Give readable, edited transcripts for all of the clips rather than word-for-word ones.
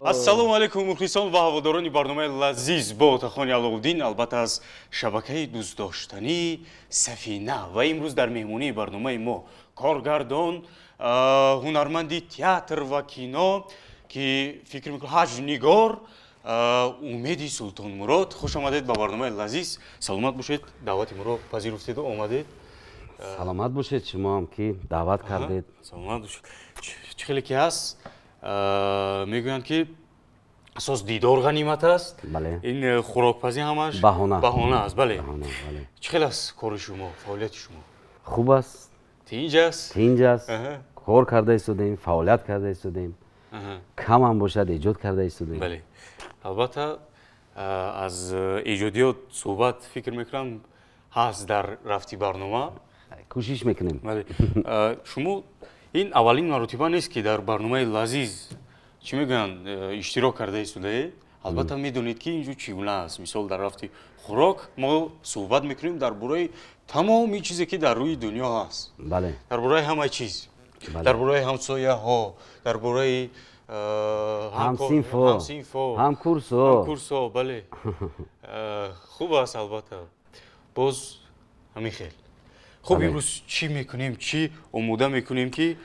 Ассалому алайкум, мухлисон ва ҳаводорони барномаи «Лазиз» бо Отахони Аловуддин, албатта, аз шабакаи дӯстдоштании «Сафина». Ва имрӯз дар меҳмонии барномаи мо коргардон, ҳунарманди театр ва кино, ки фикр мекунам, ҳаҷвнигор, Умеди Султонмурод. Хуш омадед ба барномаи «Лазиз», саломат бошед, даъвати моро пазируфтеду омадед. Саломат бошед, шумоам, ки даъват кардед. Саломат бошед. Чӣ хеле ки ҳаст, мегӯянд, ки асос дидор ғанимат аст. Ин хӯрокпазӣ ҳамаш баҳона. Баҳона аст, бале. Чӣ хел аст кори шумо, фаъолияти шумо? Хуб аст. Тинҷ аст? Тинҷ аст, кор карда истодаем, фаъолият карда истодаем, камам бошад, эҷод карда истодаем. Бале, албатта, аз эҷодиёт суҳбат, фикр мекунам, ҳаст дар рафти барнома. Кӯшиш мекунем. Бале, шумо ин аввалин маротиба нест, ки дар барномаи «Лазиз», чӣ мегӯянд, иштирок карда истодаед. Албатта, медонед, ки инҷо чӣ гуна аст. Мисол, дар рафти хӯрок мо суҳбат мекунем дар бораи тамоми чизе, ки дар рӯи дунё ҳаст, дар бораи ҳама чиз, дар бораи ҳамсояҳо, дар бораи ҳамсинфо. Ҳамсинфо. Ҳамкурсо. Ҳамкурсо, бале. Хуб аст, албатта, боз ҳамин хел. Хуб, имрӯз чӣ мекунем, чӣ омода мекунем, ки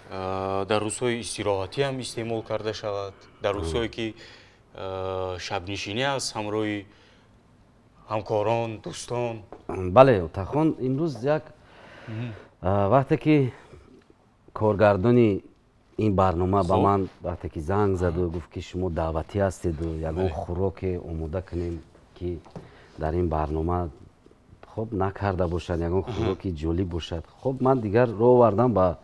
дар рӯзҳои истироҳатӣ ҳам истеъмол карда шавад, дар рӯзҳое ки шабнишинӣ аст ҳамроҳи ҳамкорон, дӯстон? Бале, Отахон, имрӯз як вақте ки коргардони ин барнома ба ман вақте ки занг заду гуфт, ки шумо даъватӣ ҳастеду ягон хӯроке омода кунем, ки дар ин барнома хоб накарда бошад, ягон хӯроки ҷолиб бошад. Хоб, ман дигар роҳ овардам ба,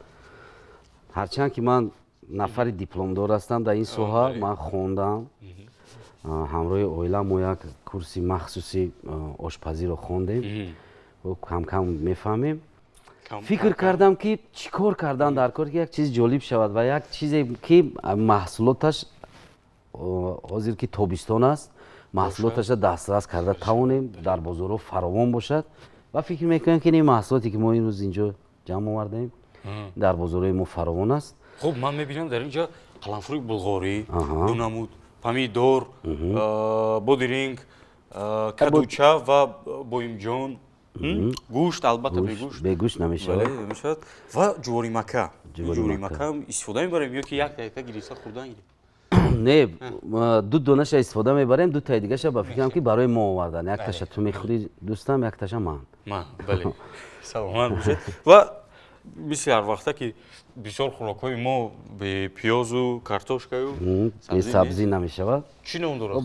ҳарчанд ки ман нафари дипломдор ҳастам дар ин соҳа, ман хондам, ҳамроҳи оила мо як курси махсуси ошпазиро хондем, кам-кам мефаҳмем. Фикр кардам, ки чӣ кор кардан дар кор, ки як чизи ҷолиб шавад ва як чизе, ки маҳсулоташ ҳозир, ки тобистон аст, маҳсулоташа дастрас карда тавонем, дар бозорҳо фаровон бошад. Ва фикр мекунам, ки ин маҳсулоте, ки мо имрӯз инҷо ҷамъ овардаем, дар бозорҳои мо фаровон аст. Хуб, ман мебинам, дар инҷа қаламфури булғорӣ, ду намуд помидор, бодиринг, кадуча ва боимҷон, гӯшт, албатта, бегӯшт. Бегӯшт намешавад. Намешавад. Ва ҷуворимакка. Ҷуворимакка истифода мебарем ё ки як якта гирифта хӯрдан гирем? Не, ду донаша истифода мебарем, ду таи дигаша, ба фикрам, ки барои мо овардан. Якташа ту мехӯрӣ, дӯстам, якташа ман. Ман, бале, саломат бошед. Ва мисли ҳар вақта, ки бисёр хӯрокҳои мо бе пиёзу картошкаю бе сабзӣ намешавад. Чӣ ном дорад?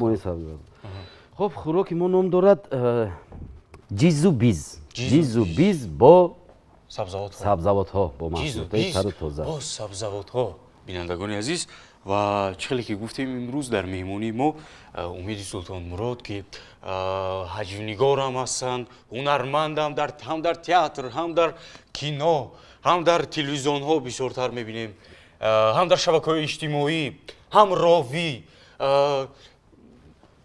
Хуб, хӯроки мо ном дорад ҷизу биз. Ҷизу биз бо сабзавотҳо, бо маҳсулотҳои тару тоза. Бо сабзавотҳо. Бинандагони азиз, ва чӣ хеле ки гуфтем, имрӯз дар меҳмонии мо Умеди Султонмурод, ки ҳаҷвнигорам ҳастанд, ҳунармандам, ҳам дар театр, ҳам дар кино, ҳам дар телевизионҳо бисёртар мебинем, ҳам дар шабакаҳои иҷтимоӣ, ҳам ровӣ,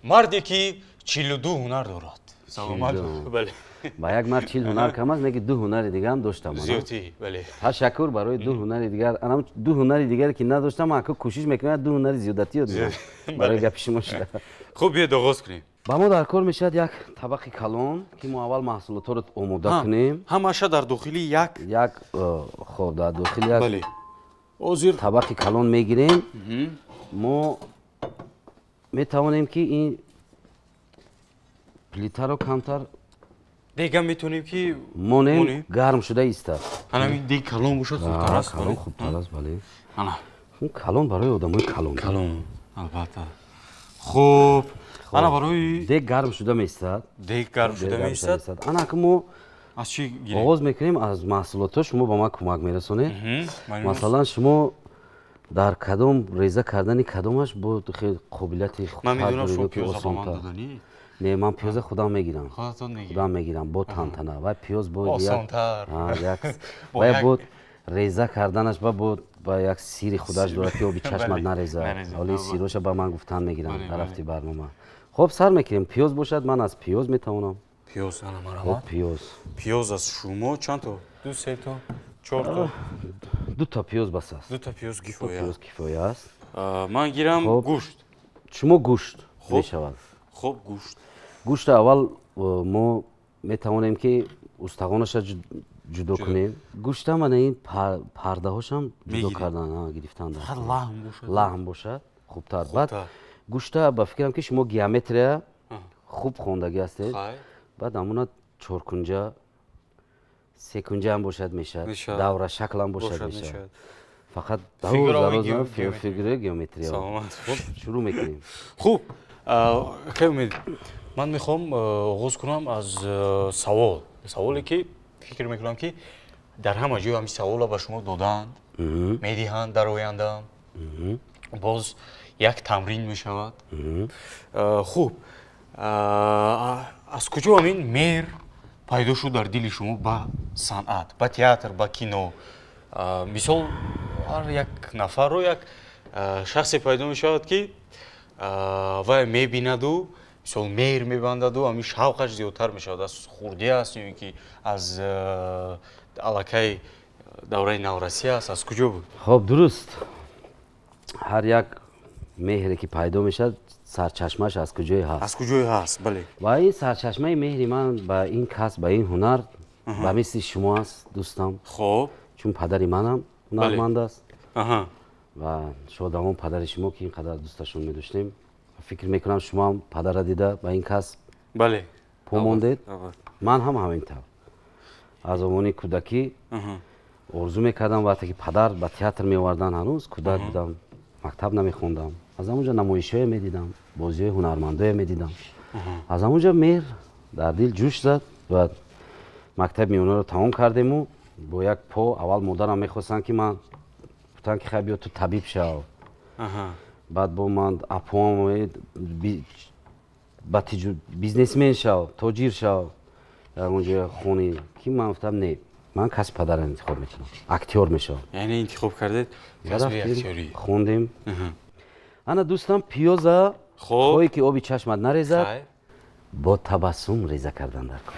марде, ки 42 ҳунар дорад. Саломат, бале. Ба як мард 40 ҳунар кам аст, неки ду ҳунари дигарам доштам. Зиёдтӣ, бале. Ташаккур барои ду ҳунари дигар. Анам ду ҳунари дигаре, ки надоштам, ман кӯшиш мекунам, ду ҳунари зиёдатӣ ёд мегирам барои гапи шумо шуда. Хуб, биёед, оғоз кунем. Ба мо дар кор мешавад як табақи калон, ки мо аввал маҳсулотҳоро омода кунем. Ҳамаша дар дохили як як, хоб, дар дохили як бале, ҳозир табақи калон мегирем. Мо метавонем, ки ин плитаро камтар дега метавонем, ки монем, гарм шуда истад. Ҳанамин дег калон бошад, хубтар аст. Калон хубтар аст, бале. Ана. Калон барои одамои калон. Калон, албатта. Хуб, ана барои дег гарм шуда меистад. Дег гарм шуда меистад. Ана ки мо аз чӣ гирем? Оғоз мекунем аз маҳсулотҳо. Шумо ба ман кӯмак мерасонед. Масалан, шумо дар кадом реза кардани кадомаш бо қобилияти Ман медонам, шумо пиёза ба ман доданӣ. Не, ман пиёза худам мегирам. Худам мегирам бо тантана. Вай пиёз бо осонтар. Вай бо реза карданаш ба бо ба як сири худаш дорад, ки оби чашмат нареза. Ҳоли сироша ба ман гуфтан мегирам дар рафти барнома. Хоб, сар мекунем. Пиёз бошад, ман аз пиёз метавонам. Пиёз, ана, марҳамат. Пиёз. Пиёз аз шумо чанд то? Ду, се то, чор то? Ду та пиёз бас аст. Ду та пиёз кифоя. Пиёз кифоя аст. Ман гирам гӯшт. Шумо гӯшт мешавад. Хуб, гӯшт. Гӯшт аввал мо метавонем ки устахонаша ҷудо кунем. Гӯшта мана ин пардаҳошам ҷудо кардан, гирифтан. Фақат лаҳм бошад. Лаҳм бошад, хубтар. Баъд гӯшта ба фикрам ки шумо геометрия хуб хондагӣ ҳастед. Баъд ҳамона чоркунҷа, секунҷа ҳам бошад мешавад, давра шакл ҳам бошад мешавад. Фақат фигураи геометрия. Хуб, шурӯъ мекунем. Хуб, акай Умед, ман мехоҳам оғоз кунам аз савол. Саволе ки фикр мекунам ки дар ҳама ҷой ҳамин саволро ба шумо додаанд, медиҳанд дар оянда. Боз як тамрин мешавад. Хуб, аз куҷо ҳамин меҳр пайдо шуд дар дили шумо ба санъат, ба театр, ба кино? Мисол, ҳар як нафарро як шахсе пайдо мешавад ки вай мебинаду мисол меҳр мебандаду ҳамин шавқаш зиёдтар мешавад. Аз хурдӣ аст ё ин ки аз аллакай давраи наврасӣ аст, аз куҷо буд? Хоб, дуруст. Ҳар як меҳре ки пайдо мешавад, сарчашмааш аз куҷое ҳаст? Аз куҷое ҳаст, бале. Ва ин сарчашмаи меҳри ман ба ин касб, ба ин ҳунар ба мисли шумо аст, дӯстам. Хоб. Чун падари манам ҳунарманд аст. Ва шодамон падари шумо ки ин қадар дӯсташон медоштем. Фикр мекунам шумо ҳам падарра дида ба ин касб по мондед. Ман ҳам ҳамин тавр. Аз овони кӯдакӣ орзу мекардам, вақте ки падар ба театр меоварданд, ҳанӯз кӯдак будам, мактаб намехондам. Аз ҳамон ҷо намоишҳое медидам, бозиҳои ҳунармандое медидам. Аз ҳамон ҷо меҳр дар дил ҷӯш зад ва мактаби миёнаро тамом кардему бо як по аввал модарам мехостанд ки ман гуфтанд ки хай биё ту табиб шав. Баъд бо ман апоам ба бизнесмен шав, тоҷир шав, дар он ҷо хони ки ман гуфтам не, ман касби падарам интихоб мекунам, актёр мешавам. Яъне интихоб кардед касби актёрӣ? Хондем. Ана дӯстам, пиёза хоҳе ки оби чашмат нарезад, бо табассум реза кардан дар кор.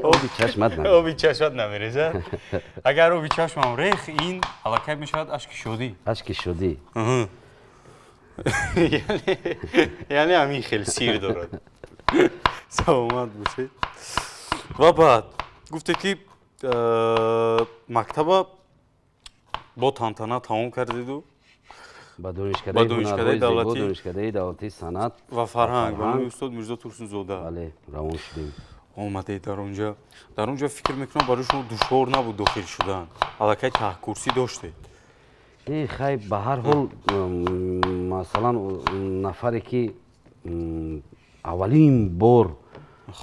Оби чашмат намерезад. Оби чашмат намерезад. Агар оби чашмам рех, ин аллакай мешавад ашки шодӣ. Ашки шодӣ. Яъне ҳамин хел сир дорад. Саломат бошед. Ва баъд гуфте ки мактаба бо тантана тамом кардеду ба донишкадаи давлатии санъат ва фарҳанг ба номи устод Мирзо Турсунзода. Бале, равон шудем. Омадед дар онҷа. Дар онҷа фикр мекунам барои шумо душвор набуд дохил шудан. Аллакай таҳкурсӣ доштед. Не, хай, ба ҳар ҳол, масалан, нафаре ки аввалин бор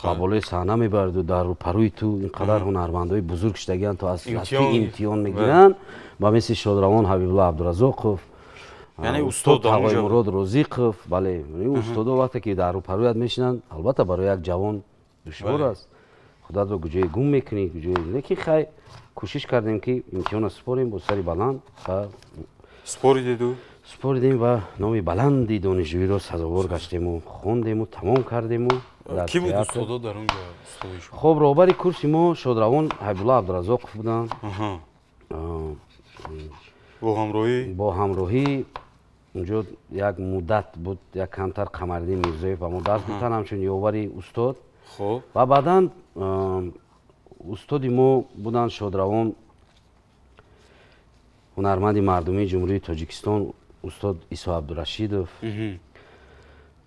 ба болои саҳна мебараду дар рӯпарӯи ту ин қадар ҳунармандои бузург шудагианд, то аз ту имтиҳон мегиранд, ба мисли шодравон Ҳабибулло Абдуразоқов, яъне устод Тағои Мурод Розиқов, бале, устодо вақте ки дар рӯпарӯят мешинанд, албатта барои як ҷавон душвор аст. Худатро куҷое гум мекунӣ, куҷое. Лекин хай, кӯшиш кардем ки имтиҳонро супорем бо сари баланд ва супоридеду? Супоридем ва номи баланди донишҷӯиро сазовор гаштему, хондему, тамом кардему. Ки буд устодо дар он ҷо, устоди шумо? Хоб, роҳбари курси мо шодравон Ҳабибулло Абдуразоқов буданд. Бо ҳамроҳӣ? Бо ҳамроҳӣ унҷо як муддат буд, як камтар Қамариддин Мирзоев ба мо дарс гуфтанд, ҳамчун ёвари устод. Ва баъдан устоди мо буданд шодравон ҳунарманди мардумии Ҷумҳурии Тоҷикистон устод Исо Абдурашидов,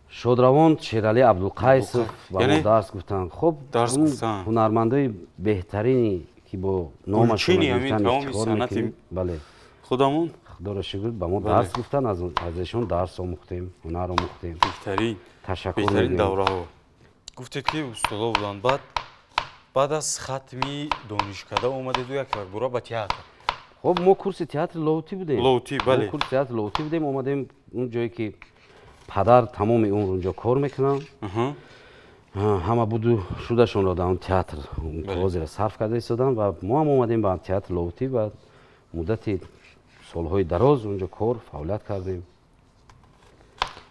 шодравон Шерали Абдулқайсов ба мо дарс гуфтанд. Хоб, ҳунармандои беҳтарине ки бо номашон ифтихор мекунем, бале, худамон худоро шукр ба мо дарс гуфтанд, аз эшон дарс омӯхтем, ҳунар омӯхтем. Беҳтарин, ташаккур. Беҳтарин давраҳо. Гуфтед ки устодо буданд. Баъд аз хатми донишкада омадеду як якбора ба театр. Хоб, мо курси театри Лоутӣ будем. Лоутӣ, бале. Мо курси театри Лоутӣ будем, омадем он ҷое ки падар тамоми умр унҷо кор мекунанд. Ҳама буду шудашонро дар он театр ҳозира сарф карда истоданд ва мо ҳам омадем ба театри Лоутӣ ва муддати солҳои дароз унҷо кор фаъолият кардем.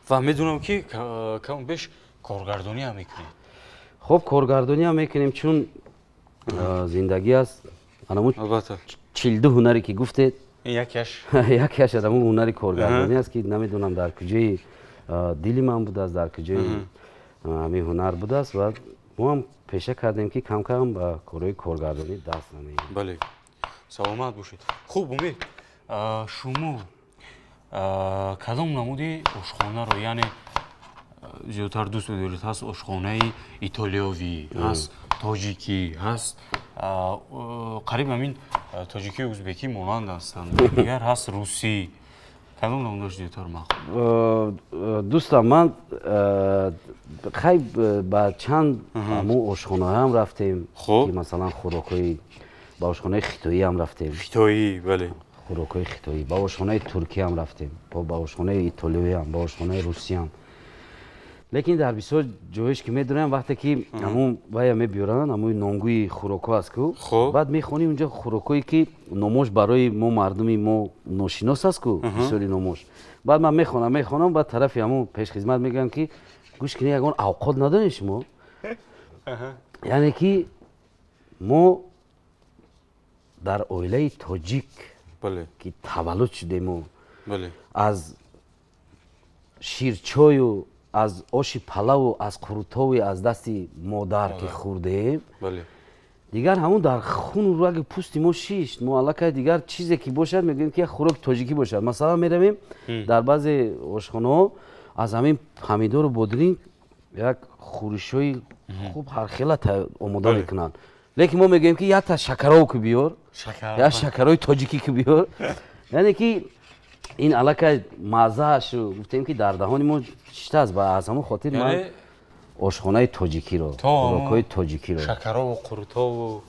Ва медонам ки каму беш коргардонӣ ҳам мекунед. Хоб, коргардонӣ ҳам мекунем, чун зиндагӣ аст. Анамун 42 ҳунаре ки гуфтед, якеш якеш аз ҳамун ҳунари коргардонӣ аст, ки намедонам дар куҷои дили ман будааст, дар куҷои ҳамин ҳунар будааст, ва мо ҳам пеша кардем, ки кам кам ба корҳои коргардонӣ даст занем. Бале, саломат бошед. Хуб, Умед, шумо кадом намуди ошхонаро, яъне, зиёдтар дӯст медоред? Ҳаст ошхонаи итолиёвӣ, ҳаст тоҷикӣ, ҳаст қариб ҳамин тоҷикию узбекӣ монанд ҳастанд, дигар ҳаст русӣ. Кадом намудаш зиёдтар маъқул? Дӯстам, ман хай ба чанд ҳамун ошхонаҳоам рафтем, ки масалан хӯрокҳои, ба ошхонаи хитоиам рафтем. Хитоӣ, бале. Хӯрокҳои хитоӣ, ба ошхонаи туркиам рафтем, ба ошхонаи итолиёиам, ба ошхонаи русиям. Лекин дар бисёр ҷоеш ки медонам, вақте ки ҳамун вая мебиёранд, ҳамун номгӯи хӯрокҳо аст ку, баъд мехонӣ унҷо хӯрокҳое ки номош барои мо, мардуми мо, ношинос аст ку, бисёри номош. Баъд ман мехонам, мехонам, баъд тарафи ҳамун пешхизмат мегӯям, ки гӯш кунед, ягон авқот надорем шумо? Яъне ки мо дар оилаи тоҷик ки таваллуд шудему, аз ширчою, аз оши палаву, аз қурутови аз дасти модар ки хӯрдем, дигар ҳамун дар хуну раги пӯсти мо шишт. Мо аллакай дигар чизе ки бошад, мегӯем, ки як хӯроки тоҷикӣ бошад. Масалан, меравем дар баъзе ошхонаҳо, аз ҳамин помидору бодринг як хӯришҳои хуб ҳархела омода мекунанд, лекин мо мегӯем, ки якта шакаров ки биёр, як шакарои тоҷикӣ ки биёр. Яъне ки ин аллакай маззаашу гуфтем, ки дар даҳони мо шиштааст, ва аз ҳамон хотир ман ошхонаи тоҷикиро, хӯрокҳои тоҷикиро. Шакарову қурутову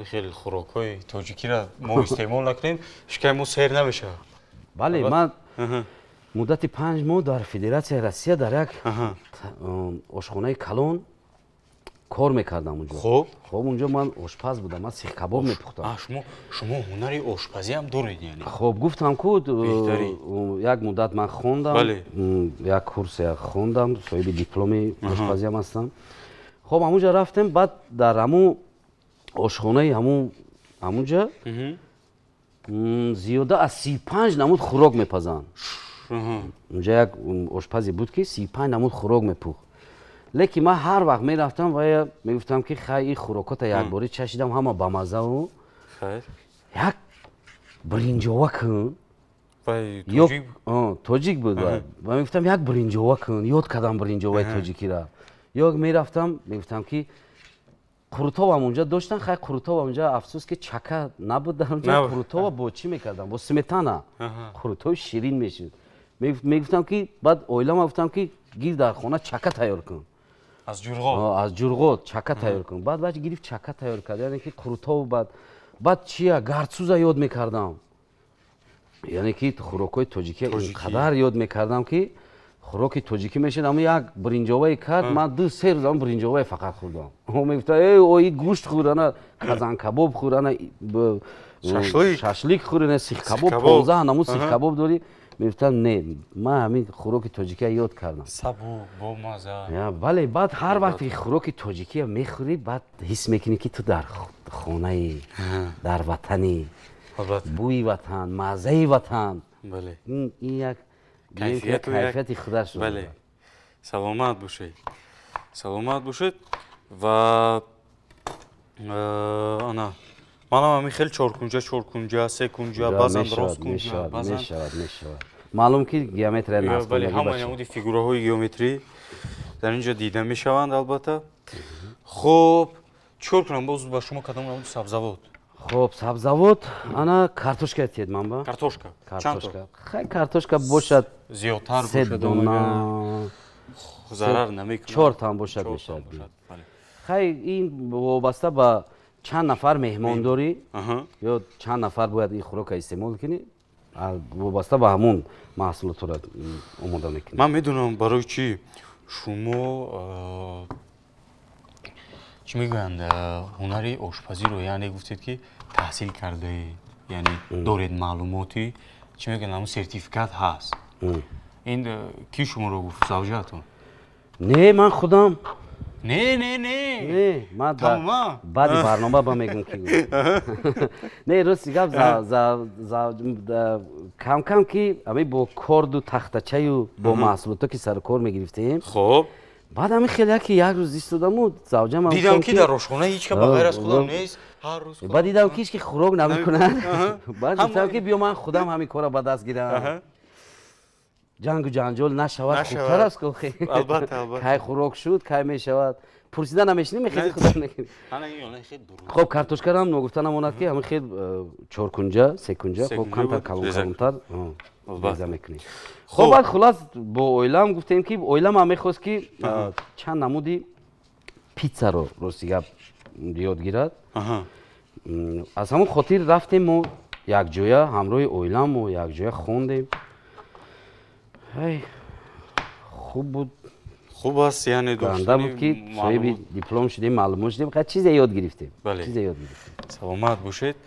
хеле хӯрокҳои тоҷикиро мо истеъмол накунем, шиками мо сер намешавад. Бале, ман муддати 5 моҳ дар Федератсияи Россия дар як ошхонаи калон кор мекардам унҷо. Хоб, унҷо ман ошпаз будам, ман сихкабоб мепухтам. Шумо ҳунари ошпазиам доред, яъне? Хоб, гуфтам ку, як муддат ман хондам, як курсе хондам, соҳиби дипломи ошпазиам ҳастам. Хоб, ҳамунҷа рафтем, баъд дар ҳамун ошхонаи ҳамунҷа зиёда аз 35 намуд хӯрок мепазанд. Унҷа як ошпазе буд, ки 35 намуд хӯрок мепухт. Лекин ман ҳар вақт мерафтам ва мегуфтам, ки хай, ин хӯрокота якборӣ чашидам, ҳама бамазаву, як биринҷова кун. Тоҷик буд. Ва мегуфтам, як биринҷова кун, ёд кардам биринҷоваи тоҷикира. Ё мерафтам, мегуфтам, ки қурутовам унҷа доштан. Хай, қурутова унҷа, афсӯс, ки чака набуд дар унҷа. Қурутова бо чӣ мекардам? Бо сметана қурутови ширин мешуд. Мегуфтам, ки баъд оилама гуфтам, ки гир, дар хона чака тайёр кун. Аз ҷурғот. Аз ҷурғот чака тайёр кун. Баъд баъд гирифт, чака тайёр кард, яъне ки қурутову. Баъд чия, гардсӯза ёд мекардам. Яъне ки хӯрокҳои тоҷикӣ қадар ёд мекардам, ки хӯроки тоҷикӣ мешид. Ама як биринҷовае кард, ман 2-3 рӯз ам биринҷовае фақат хӯрдам. Мегуфта: э, ои гӯшт хӯрана, казанкабоб хӯрана, шашлик хӯрана, сихкабоб, 15 намуд сихкабоб дорӣ. Мегуфтам: не, ман ҳамин хӯроки тоҷикия ёд кардам. Сабук, бомаза. Бале, баъд ҳар вақте ки хӯроки тоҷикия мехӯрӣ, баъд ҳис мекунӣ, ки ту дар хонаи, дар ватанӣ, бӯи ватан, маззаи ватан, ин як кайфияти худаш. Бале, саломат бошед, саломат бошед. Ва ана манам ҳамин хеле чоркунҷа, чоркунҷа, секунҷа, баъзан росткунҷа. Мешавад, мешавад. Маълум ки геометрия. Бале, ҳамаи намуди фигураҳои геометрӣ дар ин ҷо дида мешаванд, албатта. Хуб, чӣ кор кунам боз ба шумо? Кадом намуди сабзавот? Хоб, сабзавот, ана картошка тиед ман ба. Картошка? Картошка, хай, картошка бошад. Зиёдтар. Се дона. Зарар намекунад. Чортам бошад, мешавад. Хай, ин вобаста ба чанд нафар меҳмон дорӣ ё чанд нафар бояд ин хӯрока истеъмол кунӣ, вобаста ба ҳамон маҳсулотро омода мекунӣ. Ман медонам, барои чӣ шумо, чӣ мегӯянд, ҳунари ошпазиро, яъне гуфтед, ки таҳсил кардаед, яъне доред маълумоти, чӣ мегӯянд, ҳамун сертификат ҳаст. Ин ки шуморо гуфт, завҷаатон? Не, ман худам. Не, не, не. Не, ман баъди барнома ба мегӯм ки не, рости гап, кам-кам ки ами бо корду тахтачаю бо маҳсулото ки сару кор мегирифтем. Хоб. Баъд ами хеле ки як рӯз истодаму завҷам дидам ки дар ошхона ҳеч ка ба ғайр аз худам нест. Ҳар рӯз баъд дидам ки ҳеч ки хӯрок намекунад. Баъд гуфтам ки биё ман худам ҳамин корро ба даст гирам. Ҷангу ҷанҷол нашавад, хубтар аст. Албатта, албатта. Кай хӯрок шуд, кай мешавад, пурсида намешинӣ, мехези худам мекунӣ. Хоб, картошкарам ногуфта намонад ки ҳамин хел чоркунҷа, секунҷа, хоб, камтар калон калонтар реза мекунӣ. Хоб, баъд хулас бо оилаам гуфтем ки оилам мехост ки чанд намуди питсаро, рости гап, ёд гирад. Аз ҳамон хотир рафтем мо якҷоя ҳамроҳи оилам, мо якҷоя хондем. Хуб буд. Хуб аст, яъне ганда буд ки соҳиби диплом шудем, маълумот шудем, чизе ёд гирифтем, чизе ёд гирифтем. Саломат бошед.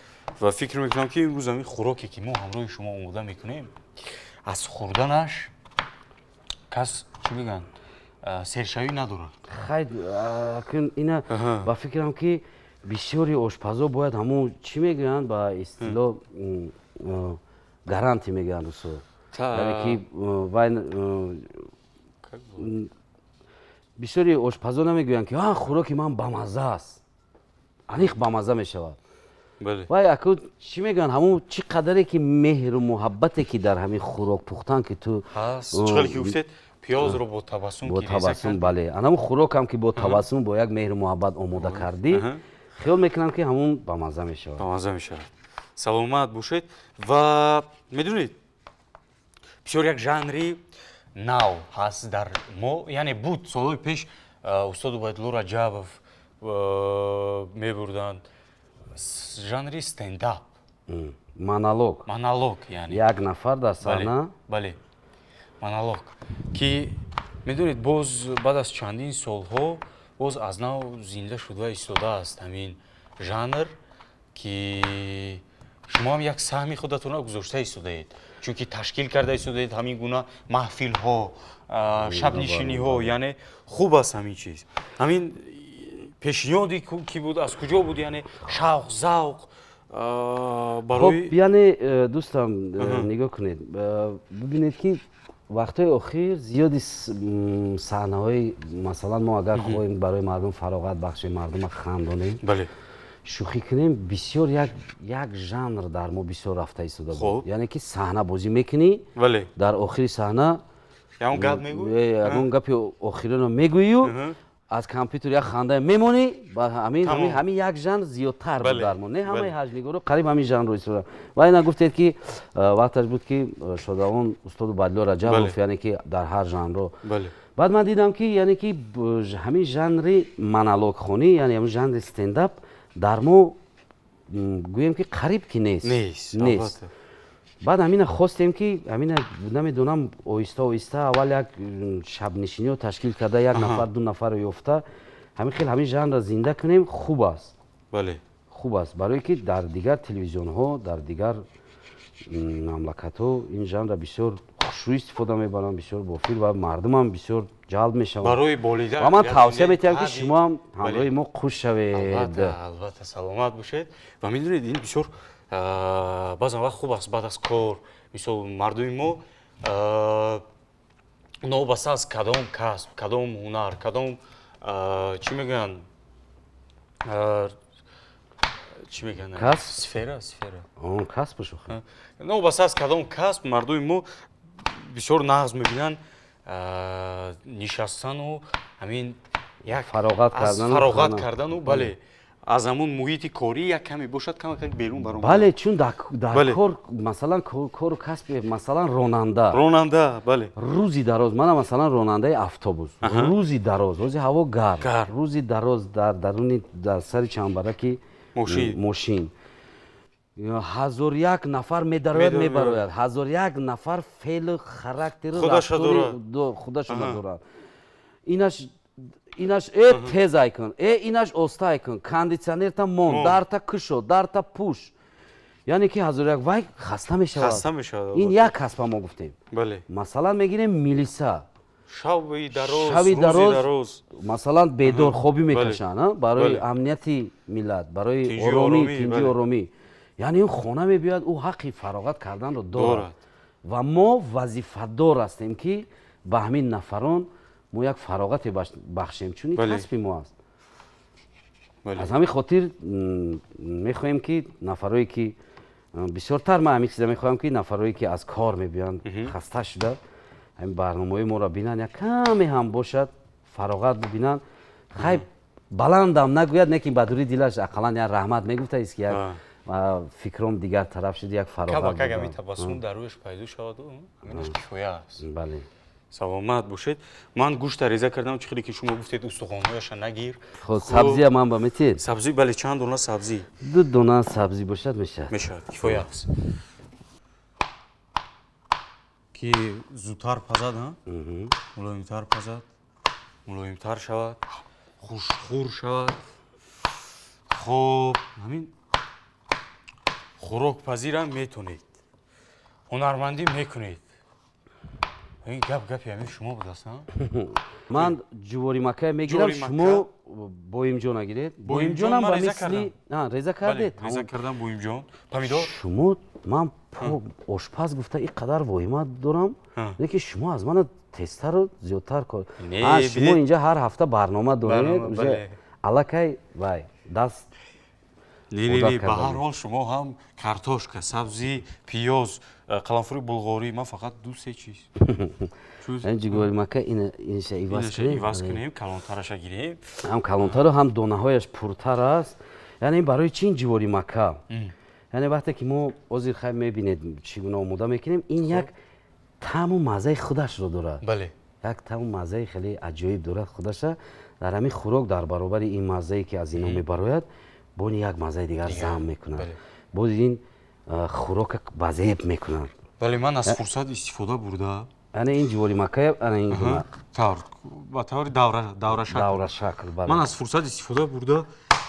Ва фикр мекунам ки имрӯз ҳамин хӯроке ки мо ҳамроҳи шумо омода мекунем, аз хӯрданаш кас, чӣ мегӯянд, сершавӣ надорад. Хай, ина ба фикрам ки бисёри ошпазо бояд ҳамун, чӣ мегӯянд, ба истилоҳ гарантия мегӯянд русо, яъне ки вай бисёри ошпазо намегӯянд ки хӯроки ман бамазза аст, аниқ бамазза мешавад. Вай аку, чӣ мегӯянд, ҳамун чӣ қадаре ки меҳру муҳаббате ки дар ҳамин хӯрок пухтан ки ту чӣ ки гуфтед, пиёзро бо табассум. Бо табассум, бале. Анамун хӯрокам ки бо табассум, бо як меҳру муҳаббат омода кардӣ, хиёл мекунам ки ҳамун бамазза мешавад. Бамазза мешавад. Саломат бошед. Ва медонед, бисёр як жанри нав ҳаст дар мо, яъне буд солҳои пеш, устод Убайдулло Раҷабов мебурданд жанри стендап. Монолог. Монолог, яъне як нафар дар саҳна. Бале, монолог, ки медонед, боз баъд аз чандин солҳо боз аз нав зинда шуда истодааст ҳамин жанр, ки шумо ҳам як саҳми худатонро гузошта истодаед, чунки ташкил карда истодаед ҳамин гуна маҳфилҳо, шабнишиниҳо. Яъне хуб аст ҳамин чиз. Ҳамин пешниҳоди ки буд, аз куҷо буд, яъне шавқ, завқ барои Яъне дӯстам, нигоҳ кунед, бибинед ки вақтҳои охир зиёди саҳнаҳои, масалан, мо агар хоҳем барои мардум фароғат бахшем, мардума хандонем, шӯхӣ кунем, бисёр як жанр дар мо бисёр рафта истода буд, яъне ки саҳна бозӣ мекунӣ, дар охири саҳна ягон гапи охирино мегӯию аз компютер як ханда мемонӣ. Ҳамин як жанр зиёдтар буд дар мо. Не, ҳамаи ҳаҷвнигоро қариб ҳамин жанрро истода. Ва ина гуфтед ки вақташ буд ки шодравон устод Убайдулло Раҷабов, яъне ки дар ҳар жанрро. Баъд ман дидам ки яъне ки ҳамин жанри монологхонӣ, яъне ҳамин жанри стендап дар мо, гӯем ки, қариб ки нест. Нест. Баъд ҳамина хостем ки ҳамина, намедонам, оҳиста оҳиста аввал як шабнишиниро ташкил карда, як нафар, ду нафарро ёфта, ҳамин хел ҳамин жанрро зинда кунем, хуб аст. Хуб аст, барое ки дар дигар телевизионҳо, дар дигар мамлакатҳо ин жанрро бисёр хушрӯ истифода мебаранд, бисёр бофир ва мардумам бисёр ҷалб мешаванд. Барои болида Ва ман тавсия метиҳам ки шумо ҳам ҳамроҳи мо хуш шавед. Албатта, саломат бошед. Ва медонед, ин бисёр баъзан вақт хуб аст, баъд аз кор, мисол, мардуми мо, новобаста аз кадом касб, кадом ҳунар, кадом, чӣ мегӯянд, чӣ мегӯянд, сфера, сфера. Касб. Новобаста аз кадом касб, мардуми мо бисёр нағз мебинанд нишастану ҳамин як фароғат кардану. Фароғат кардану, бале, аз ҳамун муҳити корӣ як каме бошад, камакак берун баромад. Бале, чун дар кор, масалан, кору касби, масалан, ронанда. Ронанда, бале. Рӯзи дароз, мана, масалан, ронандаи автобус рӯзи дароз, рӯзи ҳаво гарм, рӯзи дароз дар даруни, дар сари чамбараки мошин ҳазор як нафар медарояд, мебарояд, ҳазор як нафар феълу характеру худашо дорад. Инаш э тез ай кун, э инаш оста ай кун, кондитсионерта мон, дарта кушо, дарта пӯш, яъне ки ҳазор як вай хаста мешавад. Хаста мешавад. Ин як касба мо гуфтем. Масалан, мегирем милиса. Шаби дароз, масалан, бедорхобӣ мекашанд барои амнияти миллат, барои оромӣ, тинҷи оромӣ. Яъне ӯ хона мебиёяд, ӯ ҳаққи фароғат карданро дорад ва мо вазифадор ҳастем, ки ба ҳамин нафарон мо як фароғате бахшем, чун ин касби мо аст. Аз ҳамин хотир мехоҳем, ки нафарое ки бисёртар, ман ҳамин чиза мехоҳам, ки нафарое ки аз кор мебиёянд хаста шуда, ҳамин барномаҳои моро бинанд, як каме ҳам бошад фароғат бибинанд. Хай, баландам нагӯяд, лекин ба дури дилаш ақаллан як раҳмат мегуфтааст, ки як фикром дигар тараф шуд, як фароғат. Каме табассум дар рӯяш пайдо шавад, ҳаминаш кифоя аст. Бале. Саломат бошед. Ман гӯшта реза кардам, чӣ хеле ки шумо гуфтед, устухонҳояша нагир. Хуб, сабзия ман ба метед? Сабзӣ, бале, чанд дона сабзӣ? 2 дона сабзӣ бошад, мешавад. Мешавад, кифоя аст. Ки зудтар пазад, мулоимтар пазад, мулоимтар шавад, хушхӯр шавад. Хуб, ҳамин хӯрокпазирам метонед, ҳунармандӣ мекунед. Ин гап гапи ҳамин шумо будаст? Ман ҷуворимакка мегирам, шумо боимҷон нагиред. Боимҷонам ба мисли реза кардед? Реза кардам боимҷон. Помидор? Шумо, ман ошпаз гуфта ин қадар воҳима дорам, лекин шумо аз мана тезтару зиёдтар кор. Шумо инҷа ҳар ҳафта барнома доред, уже аллакай вай даст. Не, не, не, ба ҳар ҳол шумо ҳам картошка, сабзӣ, пиёз, қаламфури булғорӣ, ман фақат 2-3 чиз. Ҷуворимакка инаша иваз кунем. Иваз кунем, калонтараша гирем. Ҳам калонтару, ҳам донаҳояш пуртар аст. Яъне барои чӣ ин ҷуворимакка? Яъне вақте ки мо ҳозир хай мебинед чӣ гуна омода мекунем, ин як таъму маззаи худашро дорад. Бале. Як таъму маззаи хеле аҷоиб дорад худаша. Дар ҳамин хӯрок дар баробари ин маззае ки аз ино мебарояд, бо як маззаи дигар зам мекунад. Боз ин хӯрока базеб мекунад. Бале, ман аз фурсат истифода бурда. Яъне ин ҷуворимакка ана ин гуна. Ба таври даврашакл. Даврашакл, бале. Ман аз фурсат истифода бурда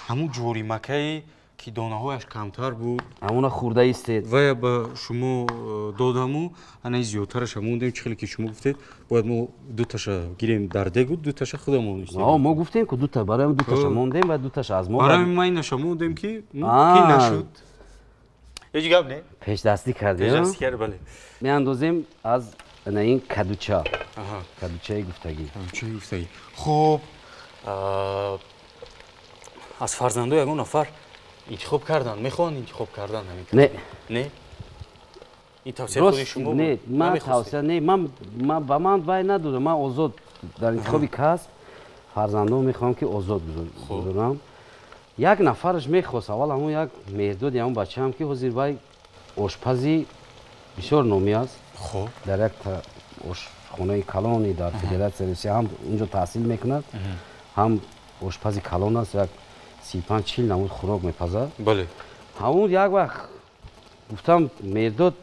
ҳамун ҷуворимаккае ки донаҳояш камтар буд, ҳамуна хӯрда истед. Вая ба шумо додаму ана зиёдтараша мондем, чӣ хеле ки шумо гуфтед, бояд мо дуташа гирем дар дегу, дуташа худамон истем. Мо гуфтем ки дута, барои дуташа мондем ва дуташа аз мо. Барои ма инаша мондем, ки нашуд. Ҳеҷ гап не? Пешдастӣ кардем. Пешдастӣ кард, бале. Меандозем аз ана ин кадуча. Кадучаи гуфтагӣ. Кадучаи гуфтагӣ. Хуб, аз фарзандо ягон нафар интихоб кардан, мехоҳанд интихоб кардан ҳамин? Не. Не? Ин тавсияи худи шумо? Не, ман тавсия не, ман ба ман вай надодам, ман озод дар интихоби касб фарзандон мехоҳам ки озод гузорам. Як нафараш мехост, аввал ҳамон як меҳдоди ҳамон бачаам, ки ҳозир вай ошпази бисёр номӣ аст. Дар як ошхонаи калони дар Федератсияи Русия ҳам унҷо таҳсил мекунад, ҳам ошпази калон аст, як 35-40 намуд хӯрок мепазад. Бале. Ҳамун як вақт гуфтам, Меҳдод,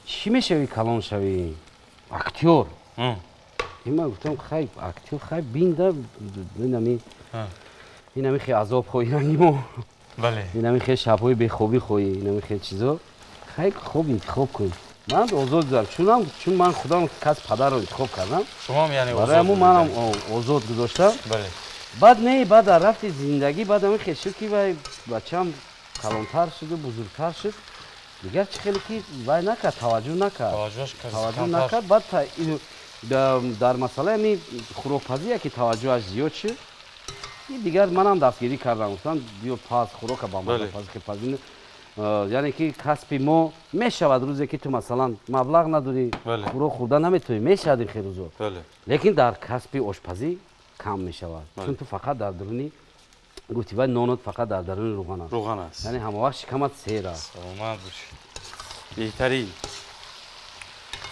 чӣ мешавӣ калон шавӣ? Актёр. Ин ман гуфтам, хай актёр, хай бинда, инами хе азоб хоҳӣ ранги мо. Бале. Инами хе шабҳои бехобӣ хоҳӣ, инами хе чизо. Хай хуб интихоб кун. Ман озод гузорам, чун ман худам кас падарро интихоб кардам. Шумоам яъне озод. Барои ҳамун манам озод гузоштам. Бале. Баъд не, баъд дар рафти зиндагӣ, баъд ҳамин хел шуд, ки вай бачаам калонтар шуду бузургтар шуд, дигар чӣ хеле ки вай накард, таваҷҷӯҳ накард. Таваҷҷӯҳ накард. Баъд дар масъалаи ҳамин хӯрокпазие ки таваҷҷӯҳаш зиёд шуд, дигар манам дастгирӣ кардам, гуфтам биё паз хӯрока ба ман паз. Яъне ки касби мо мешавад рӯзе ки ту масалан маблағ надорӣ, хӯрок хӯрда наметавонӣ, мешавад ин хел рӯзо. Лекин дар касби ошпазӣ кам мешавад, чун ту фақат дар даруни гуфти вай нонот фақат дар даруни рӯған аст. Рӯған аст. Яъне ҳама вақт шикамат сер аст. Саломат бошед. Беҳтарин.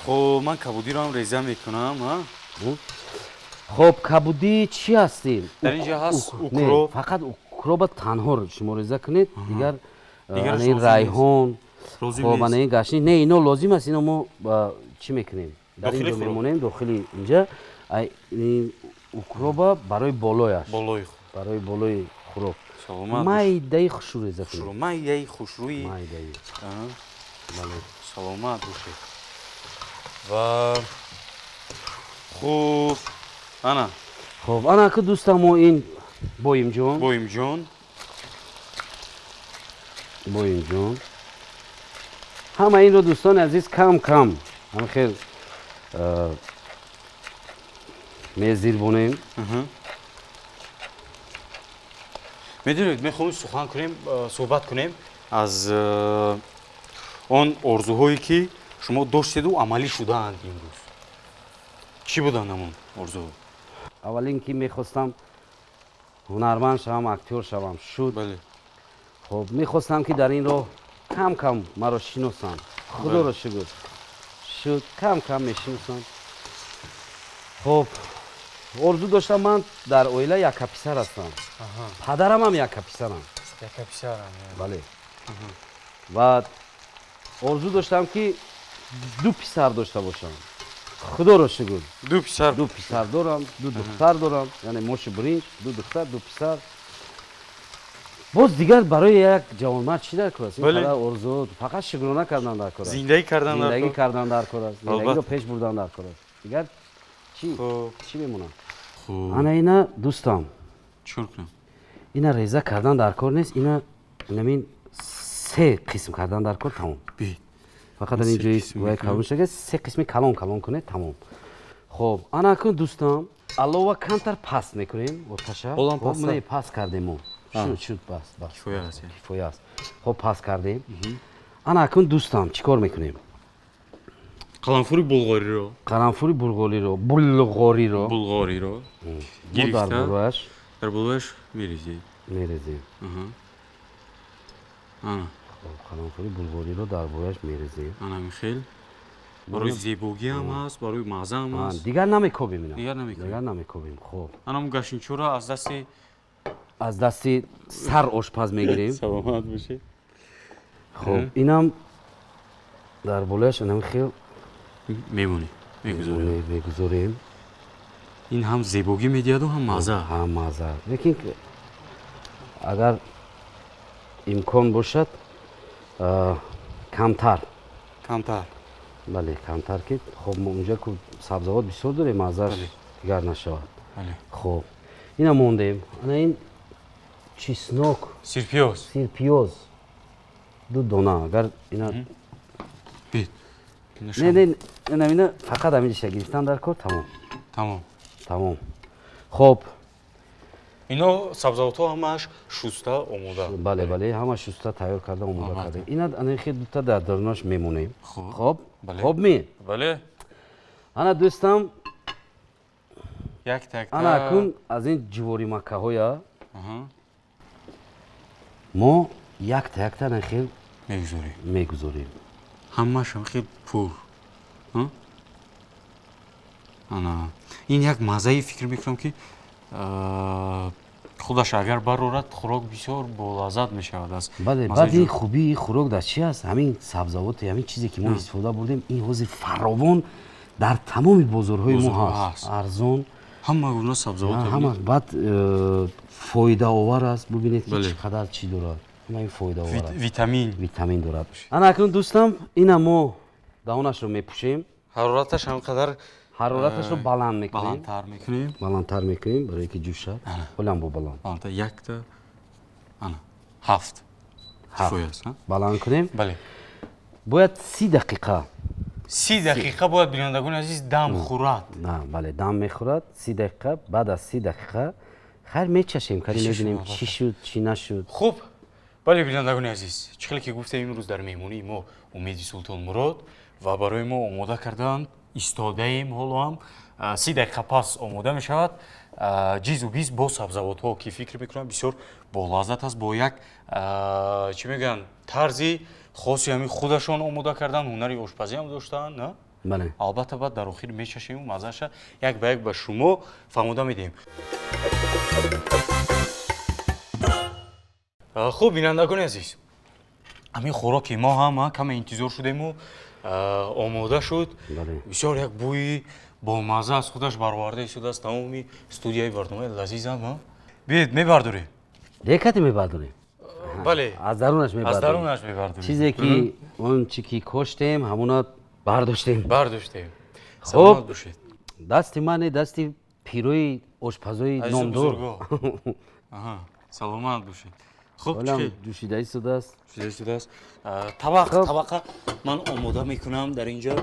Хуб, ман кабудиро ҳам реза мекунам, ҳа? Хуб, кабудӣ чӣ ҳастем? Дар инҷа ҳаст укроп. Фақат укроба танҳо шумо реза кунед, дигар ин райҳон, хуб, ана ин гашни, не, ино лозим аст, ино мо чӣ мекунем? Дар инҷо мемонем, дохили инҷа. Укроба барои болояш. Барои болои хӯрок. Майдаи хушрӯ реза кунед. Майдаи хушрӯи. Майдаи. Саломат бошед. Ва Хуб, ана. Хуб, ана ки дӯстам, мо ин боимҷон. Боимҷон. Боимҷон. Ҳама инро, дӯстони азиз, кам кам ҳам хел мезирбонем. Медонед, мехоҳем сухан кунем, суҳбат кунем аз он орзуҳое ки шумо доштеду амалӣ шудаанд имрӯз. Чӣ буданд ҳамон орзуҳо? Аввалин ки мехостам ҳунарманд шавам, актёр шавам, шуд. Хуб, мехостам ки дар ин роҳ кам кам маро шиносанд. Худоро шукр, шуд, кам кам мешиносанд. Хуб, орзу доштам, ман дар оила якка писар ҳастам. Падарам ҳам якка писарам. Якка писарам. Бале. Ва орзу доштам ки ду писар дошта бошам. Худоро шукр. Ду писар. Ду писар дорам, ду духтар дорам. Яъне моши биринҷ, ду духтар, ду писар. Боз дигар барои як ҷавонмард чӣ дар кор аст? Ин орзу фақат шукрона кардан дар кор аст. Зиндагӣ кардан дар кор. Зиндагӣ кардан дар кор аст. Зиндагиро пеш бурдан дар кор аст. Дигар чӣ? Чӣ мемонад? Ана ина дӯстам. Чӣ кунам? Ина реза кардан дар кор нест, ина намин се қисм кардан дар кор, тамом. Фақат ин ҷои вай калон шага, се қисми калон калон кунед, тамом. Хуб, ана акун дӯстам, алова камтар паст мекунем оташа. Хуб, паст кардем мо. Шуд, шуд, бас, бас. Кифоя аст. Кифоя аст. Хуб, паст кардем. Ана акун дӯстам, чӣ кор мекунем? Қаламфури булғориро. Қаламфури булғориро, булғориро. Булғориро. Гирифта. Дар болояш. Дар болояш мерезем. Мерезем. Ана. Қаламфури булғориро дар болояш мерезем. Ана михел. Барои зебогӣ ҳам ҳаст, барои мазза ҳам ҳаст. Дигар намекобем ина. Дигар намекобем. Дигар намекобем. Хуб. Ана мо гашинчуро аз дасти сар ошпаз мегирем. Саломат бошед. Хуб, инам дар болояш ана хел мемонем, мегузорем. Мегузорем. Ин ҳам зебогӣ медиҳаду ҳам мазза. Ҳам мазза. Лекин агар имкон бошад, камтар. Камтар. Бале, камтар ки хоб мо унҷа ку сабзавот бисёр дорем, маззаш дигар нашавад. Хоб, ина мондем. Ана ин чеснок, сирпиёз. Сирпиёз. Ду дона. Агар ина бит. Не, не, ина ина фақат ҳаминҷа гирифтан дар кор, тамом. Тамом. Тамом. Хоб. Ино сабзавотҳо ҳамааш шуста омода. Бале, бале, ҳама шуста тайёр карда омода карда. Ина ана хел дута дар дарунаш мемонем. Хоб. Хоб ми? Бале. Ана дӯстам, як так. Ана акун аз ин ҷувори маккаҳоя мо якта якта ана хел мегузорем. Мегузорем. Ҳамааш ҳам хел пур. Ана ин як маззаи фикр мекунам ки худаш агар барорад, хӯрок бисёр болаззат мешавад аз. Бале, баъд ин хубии хӯрок дар чи аст? Ҳамин сабзавоте, ҳамин чизе ки мо истифода бурдем, ин ҳозир фаровон дар тамоми бозорҳои мо ҳаст. Арзон. Ҳама гуна сабзавот. Ҳама баъд фоидаовар аст. Бубинед ки чӣ қадар чӣ дорад. Ҳама ин фоидаовар аст. Витамин. Витамин дорад. Ана акнун дӯстам, ина мо даҳонашро мепӯшем. Ҳарораташ ҳам қадар ҳарораташро баланд мекунем. Баландтар мекунем. Баландтар мекунем барои ки ҷӯшад. Ҳолам бо баланд. Баландтар якта. Ана ҳафт. Кифоя аст, ҳа? Баланд кунем. Бале. Бояд 30 дақиқа. 30 дақиқа бояд, бинандагони азиз, дам хӯрад. На, бале, дам мехӯрад 30 дақиқа. Баъд аз 30 дақиқа хайр мечашем, кади мебинем чӣ шуд, чӣ нашуд. Хуб, бале, бинандагони азиз, чӣ хеле ки гуфтем, имрӯз дар меҳмонии мо Умеди Султонмурод ва барои мо омода карданд, истодаем ҳоло ҳам 30 дақиқа пас омода мешавад ҷизу биз бо сабзавотҳо ки фикр мекунам бисёр болаззат аст, бо як чӣ мегӯянд, тарзи хоси ҳамин худашон омода кардан, ҳунари ошпазӣ ҳам доштанд, на? Бале. Албатта баъд дар охир мечашему маззаша як ба як ба шумо фаҳмода медиҳем. Хуб, бинандагони азиз, ҳамин хӯроки мо ҳам каме интизор шудему омода шуд. Бисёр як бӯи бомазза аз худаш бароварда истодааст тамоми студияи барномаи лазизам. Биед, мебардорем. Рекате мебардорем. Бале. Аз дарунаш мебардорем. Аз дарунаш мебардорем. Чизе ки он чи ки коштем, ҳамона бардоштем. Бардоштем. Саломат бошед. Дасти ман, дасти пирои ошпазои номдор. Саломат бошед. Хуб, ҷӯшида истодааст. Ҷӯшида истодааст. Табақ, табақа ман омода мекунам дар инҷо.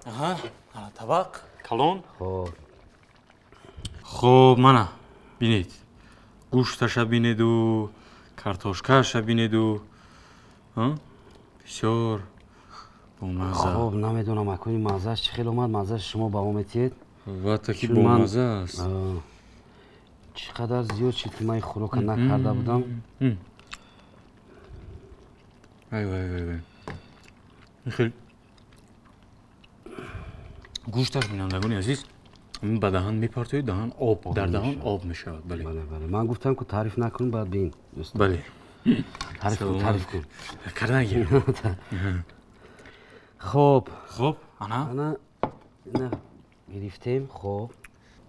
Аҳа, табақ калон. Хуб. Хуб, мана бинед. Гӯшташа бинеду, картошкаша бинеду. Бисёр бомазза. Хуб, намедонам акони маззааш чӣ хел омад, маззааш шумо ба мо метиҳед? Албатта ки бомазза аст. Чӣ қадар зиёд шуд ки ман ин хӯрока накарда будам. Вай, вай, вай, вай. Хел гӯшташ, бинандагони азиз, ба даҳан мепартоед, даҳан об, дар даҳан об мешавад. Бале. Бале, бале. Ман гуфтам ку таъриф накун, баъд бин. Бале. Таъриф кун, таъриф кун. Кардан гир. Хуб. Хуб, ана. Ана гирифтем, хуб.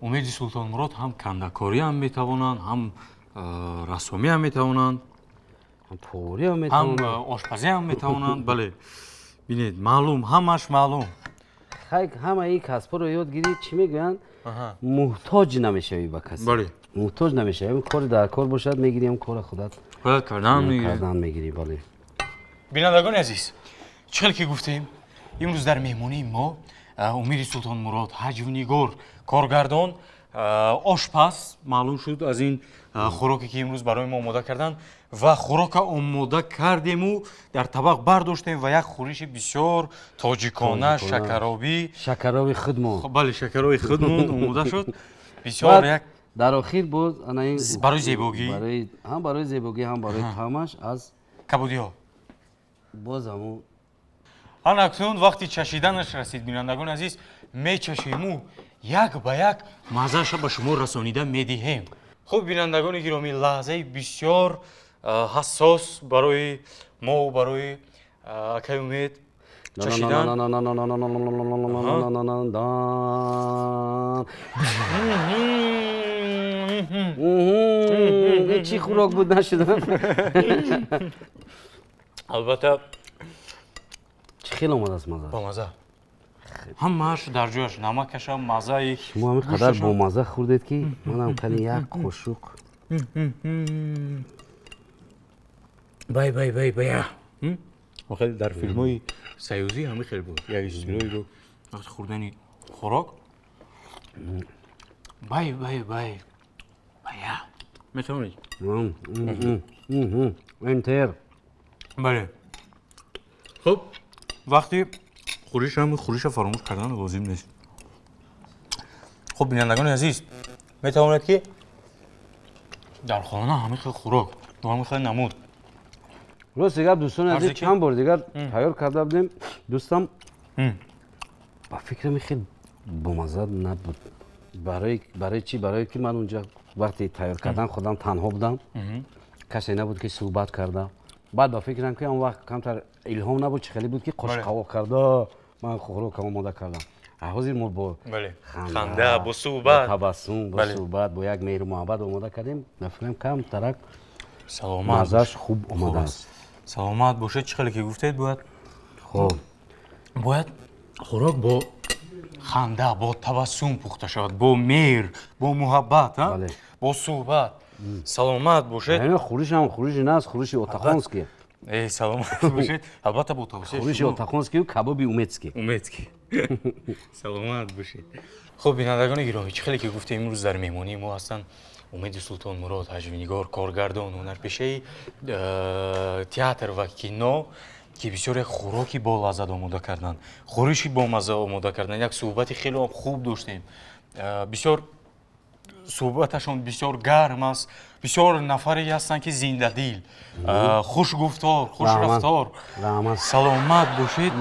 Умеди Султонмурод ҳам кандакорӣ ҳам метавонанд, ҳам рассомӣ ҳам метавонанд, ҳам поварӣ ҳам метавонанд, ҳам ошпазӣ ҳам метавонанд. Бале, бинед, маълум, ҳамаш маълум. Хай, ҳама ин касбҳоро ёд гирӣ, чӣ мегӯянд? Муҳтоҷ намешавӣ ба касе. Бале. Муҳтоҷ намешавӣ. Кори дар кор бошад, мегирӣ ҳам кори худат. Худат кардан мегирӣ. Кардан мегирӣ, бале. Бинандагони азиз, чӣ хел ки гуфтем, имрӯз дар меҳмонии мо Умеди Султонмурод, ҳаҷвнигор, коргардон, ошпаз маълум шуд аз ин хӯроке ки имрӯз барои мо омода карданд ва хӯрока омода кардему дар табақ бардоштем ва як хӯриши бисёр тоҷикона, шакаробӣ, шакароби худмон, бале, шакароби худмон омода шуд. Бисёр як дар охир боз ана ин барои зебогӣ, ҳам барои зебогӣ, ҳам барои таъмаш аз кабудиҳо боз ҳамун. Ана акнун вақти чашиданаш расид, бинандагони азиз, мечашиму як ба як маззаашро ба шумо расонида медиҳем. Хуб, бинандагони гиромӣ, лаҳзаи бисёр ҳассос барои мо, барои акаи Умед чашидан. Чӣ хӯрок буд нашудам? Албатта чӣ хел омадааст мазза? Бомазза. Ҳамааш дар ҷояш, намакаша, маззаи. Шумо ҳамин қадар бомазза хӯрдед ки манам кани як қошуқ. Бай, бай, бай, бай. Хеле дар филмҳои союзӣ ҳамин хел буд. Як истилоҳе буд. Вақти хӯрдани хӯрок. Бай, бай, бай. Бая. Метавонед? Интер. Бале. Хуб, вақти хӯриш ҳам хӯриша фаромӯш кардан лозим нест. Хуб, бинандагони азиз, метавонед ки дар хона ҳамин хел хӯрок бо ҳамин хел намуд. Рост дигар, дӯстони азиз, чанд бор дигар тайёр карда будем, дӯстам ба фикрам хел бомазза набуд. Барои чӣ? Барои ки ман унҷа вақти тайёр кардан худам танҳо будам, касе набуд ки суҳбат карда. Баъд ба фикрам ки он вақт камтар илҳом набуд, чӣ хеле буд ки қошқовоқ карда ман хӯрокам омода кардам. Ҳозир мо бо ханда, бо суҳбат, табассум, бо суҳбат, бо як меҳру муҳаббат омода кардем. Ба фикрам камтарак саломат, маззааш хуб омадааст. Саломат бошед. Чӣ хеле ки гуфтед, бояд хуб, бояд хӯрок бо ханда, бо табассум пухта шавад, бо меҳр, бо муҳаббат, бо суҳбат. Саломат бошед. Хӯришам хӯриши наст, хӯриши отахонский. Саломат бошед. Албатта бо тавсияи шумо. Хӯриши отахонскию кабоби умедский. Умедский. Саломат бошед. Хуб, бинандагони гиромӣ, чӣ хеле ки гуфтем, имрӯз дар меҳмонии мо ҳастанд Умеди Султонмурод, ҳаҷвнигор, коргардон, ҳунарпешаи театр ва кино, ки бисёр як хӯроки болаззат омода карданд, хӯриши бомазза омода карданд. Як суҳбати хеле хуб доштем. Бисёр суҳбаташон бисёр гарм аст. Бисёр нафаре ҳастанд ки зиндадил, хушгуфтор, хушрафтор. Саломат бошед.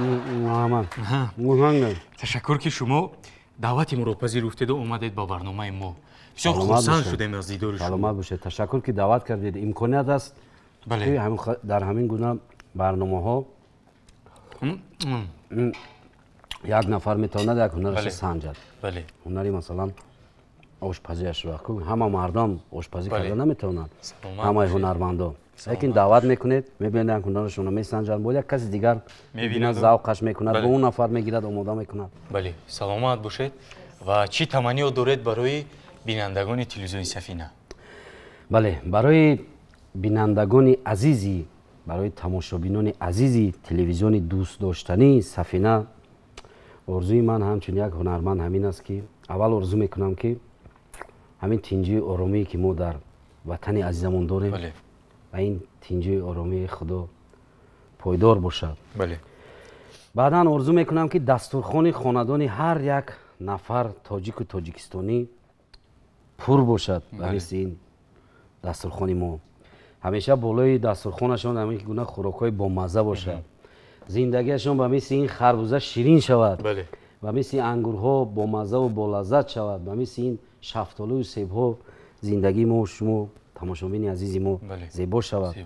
Ташаккур ки шумо даъвати моро пазируфтеду омадед ба барномаи мо. Бисёр хурсанд шудем аз дидори шумо. Саломат бошед. Ташаккур ки даъват кардед. Имконият аст ки дар ҳамин гуна барномаҳо як нафар метавонад як ҳунарашро санҷад. Ҳунари масалан ошпазиашро. Ҳама мардам ошпазӣ карда наметавонанд, ҳамаи ҳунармандо. Лекин даъват мекунед, мебинанд ҳунарашонро месанҷанд, бо як каси дигар мебинад, завқаш мекунад, бо он нафар мегирад, омода мекунад. Бале, саломат бошед. Ва чӣ таманниё доред барои бинандагони телевизиони Сафина? Бале, барои бинандагони азизи, барои тамошобинони азизи телевизиони дӯстдоштании Сафина, орзуи ман ҳамчун як ҳунарманд ҳамин аст, ки аввал орзу мекунам, ки ҳамин тинҷию оромие, ки мо дар ватани азизамон дорем, ва ин тинҷию оромии Худо пойдор бошад. Баъдан орзу мекунам, ки дастурхони хонадони ҳар як нафар тоҷику тоҷикистонӣ пур бошад ба мисли ин дастурхони мо. Ҳамеша болои дастурхонашон ҳамин гуна хӯрокҳои бомазза бошад, зиндагиашон ба мисли ин харбуза ширин шавад, ба мисли ангурҳо бомаззаву болаззат шавад, ба мисли ин шафтолую себҳо зиндагии мо, шумо тамошобини азизи мо, зебо шавад.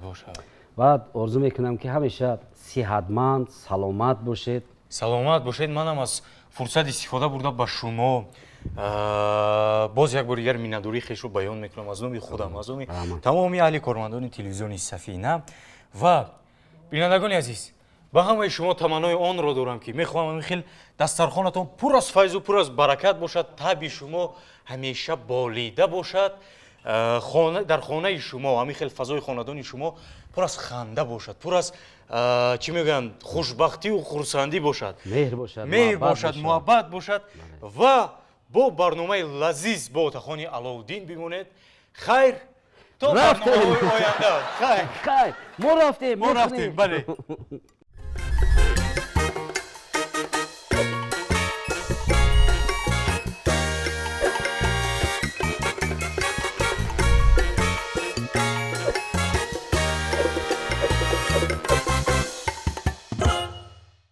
Баъд орзу мекунам, ки ҳамеша сиҳатманд, саломат бошед. Саломат бошед. Манам аз фурсат истифода бурда, ба шумо боз як бори дигар миннатдории хешро баён мекунам аз номи худам, аз номи тамоми аҳли кормандони телевизиони Сафина. Ва бинандагони азиз, ба ҳамаи шумо таманнои онро дорам, ки мехоҳам ҳамин хел дастархонатон пур аз файзу пур аз баракат бошад, табъи шумо ҳамеша болида бошад, дар хонаи шумо ҳамин хел фазои хонадони шумо пур аз ханда бошад, пур аз, чӣ мегӯянд, хушбахтию хурсандӣ бошад. Меҳр бошад. Меҳр бошад, муҳаббат бошад. Ва бо барномаи лазиз бо Отахони Аловуддин бимонед. Хайр, то барномаҳои оянда, хайр. Хайр, мо рафтем. Мо рафтем, бале.